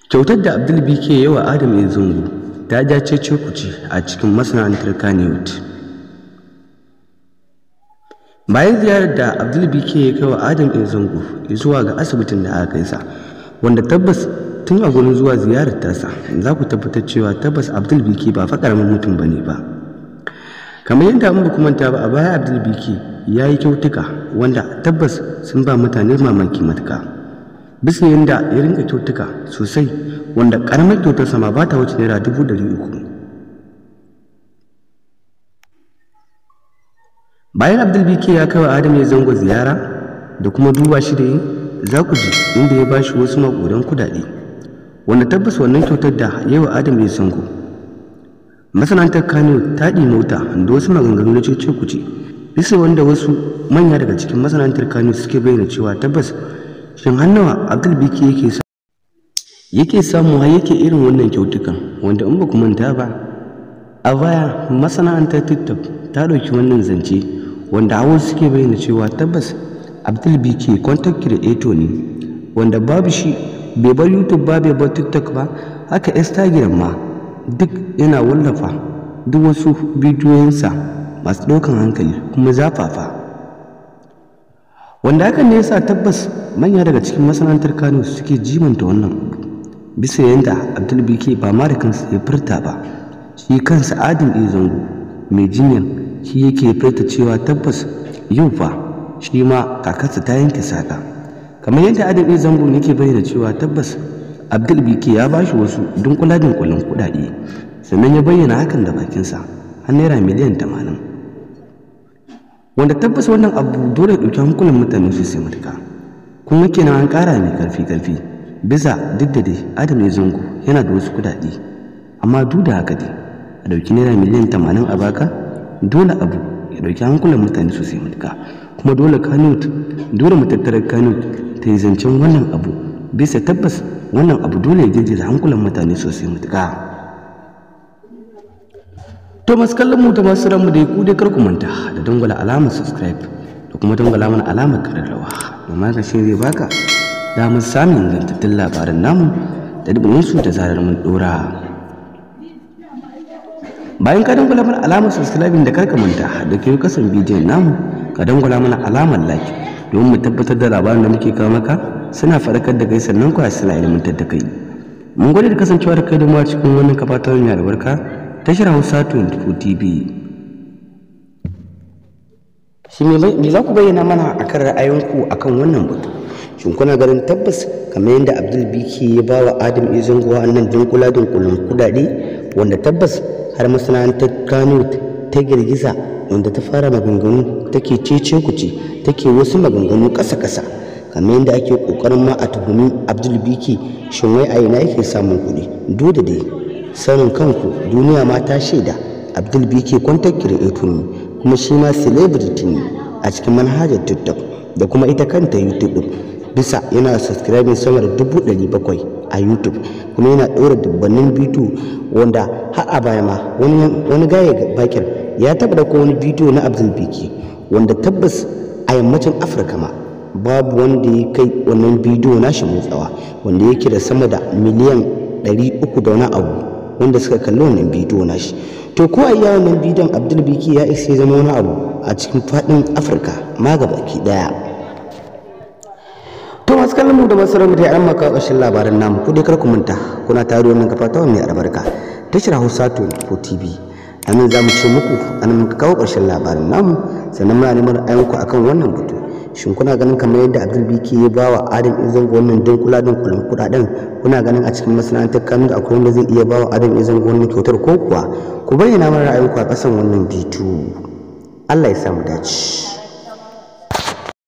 Kyautar da Abdul BK ya wa Adam A. Zango ta ja cece-kuce a cikin masana'antar Kannywood. Bayan ziyarar da Abdul BK ya kai wa Adam A. Zango zuwa ga asibitin da aka kai sa, wanda tabbas tun a gurin zuwa ziyarar tasa za ku tabbatar cewa tabbas Abdul BK ba fa ƙaramin mutum ba ne ba. Kamar yadda in ba ku manta ba, a baya Abdul BK ya yi kyautuka wanda tabbas sun ba mutane mamaki matuƙa. Bisa yadda ya rinka kyautuka sosai, wanda ƙaramar kyautarsa ma ba ta wuce naira 300,000. Bayan Abdul BK ya kai wa Adam A. Zango ziyara da kuma duba shi da yi, za ku ji inda ya ba shi wasu maƙudan kuɗaɗe, wanda tabbas wannan kyautar da ya yi wa Adam A. Zango, masana'antar Kano ta mota da wasu maganganu na cece-kuce, bisa wanda wasu manya daga cikin masana'antar Kano suke bayyana cewa tabbas shin har nawa Abdul BK yake samu har yake irin wannan kyautukan, wanda in ba ku manta ba a baya masana'antar TikTok ta ɗauki wannan zance, wanda hawa suke bayyana cewa tabbas Abdul BK content creator ne, wanda babu shi bai bar YouTube ba, bai bar TikTok ba, haka Instagram ma duk yana wallafa duk wasu bidiyoyinsa masu ɗaukan hankali kuma zafafa, wanda hakan ne yasa tabbas manya daga cikin masana'antar Kano suke jimanta wannan abu, bisa yanda Abdul BK ba ma da kansa ya furta ba, shi kansa Adam A. Zango mai jinyar shi yake furta cewa tabbas yau fa shi ma kakarsa ta yanke saka. Kamar yadda Adam A. Zango yake bayyana cewa tabbas Abdul BK ya ba shi wasu dunkula-dunkulen kuɗaɗe, sannan ya bayyana hakan da bakinsa har naira miliyan 80, wanda tabbas wannan abu dole ya ɗauki hankulan mutane sosai matuƙa. Kuma kenan an ƙara mai ƙarfi-ƙarfi, bisa duk da dai Adam A. Zango yana da wasu kuɗaɗe, amma duk da haka dai a ɗauki naira miliyan 80 a baka, dole abu ya ɗauki hankulan mutane sosai matuƙa. Kuma dole Kannywood, dole matattarar Kannywood ta yi zancen wannan abu, bisa tabbas wannan abu dole ya girgiza hankulan mutane sosai matuƙa. To masu kallon mu da masu ranmu dai, ku dai kar ku manta da dangwala alamar subscribe da kuma dangwala mana alamar kararrawa, domin haka shi zai baka damar samun ingantattun labaran namu da dubin su da zarar mun dora. Bayan ka dangwala mana alamar subscribing, da kar ka manta da ke kasan bidiyon namu ka dangwala mana alamar like, domin mu tabbatar da labarin da muke kawo maka suna faɗakar da kai, sannan kuwa suna ilmantar da kai. Mun gode da kasancewa da kai da mu a cikin wannan kafa ta mai albarka, tashar Hausa 24 TV. Shi me za ku bayyana mana akan ra'ayinku akan wannan batu? Shin kuna ganin tabbas kamar yadda Abdul BK ya ba wa Adam A. Zango wannan dunkula dunkulun kudade, wanda tabbas har masana'antar Kano ta girgiza, wanda ta fara maganganu, take cece kuce, take wasu maganganu kasa kasa, kamar yadda ake kokarin ma a tuhumi Abdul BK, shin wai a ina yake samun kuɗi? Duk da dai sanin kanku duniya ma ta shaida Abdul BK content creator ne, kuma shi ma celebrity ne a cikin manhajar TikTok da kuma ita kanta YouTube din, bisa yana subscribing sama da 700,000 a YouTube, kuma yana ɗora dubbannin bidiyo, wanda har a baya ma wani gaya bakir ya taɓa ɗauko wani bidiyo na Abdul BK, wanda tabbas a yammacin Afirka ma babu wanda ya kai wannan bidiyo nashi motsawa, wanda yake da sama da miliyan 300 da wani abu wanda suka kalli wannan bidiyo nashi. To ko a iya wannan bidiyon Abdul BK ya isa ya zama wani abu a cikin faɗin Afirka ma gabaki ɗaya. To masu kallon mu da masu ramu da an maka ƙarshen labaran namu. Ku dai kar ku manta kuna tare wannan kafa ta mai albarka, tashar Hausa 24 TV. A nan za mu ce muku an muka kawo ƙarshen labarin namu, sannan muna neman ra'ayinku akan wannan batu. Shin kuna ganin kamar yadda Abdul BK ya ba wa Adam A. Zango wannan dunkula dunkulen kuɗaɗen, kuna ganin a cikin masana'antar Kano akwai wanda zai iya ba wa Adam A. Zango wannan kyautar ko kuwa? Ku bayyana mana ra'ayinku a ƙasan wannan bidiyo. Allah ya samu dace.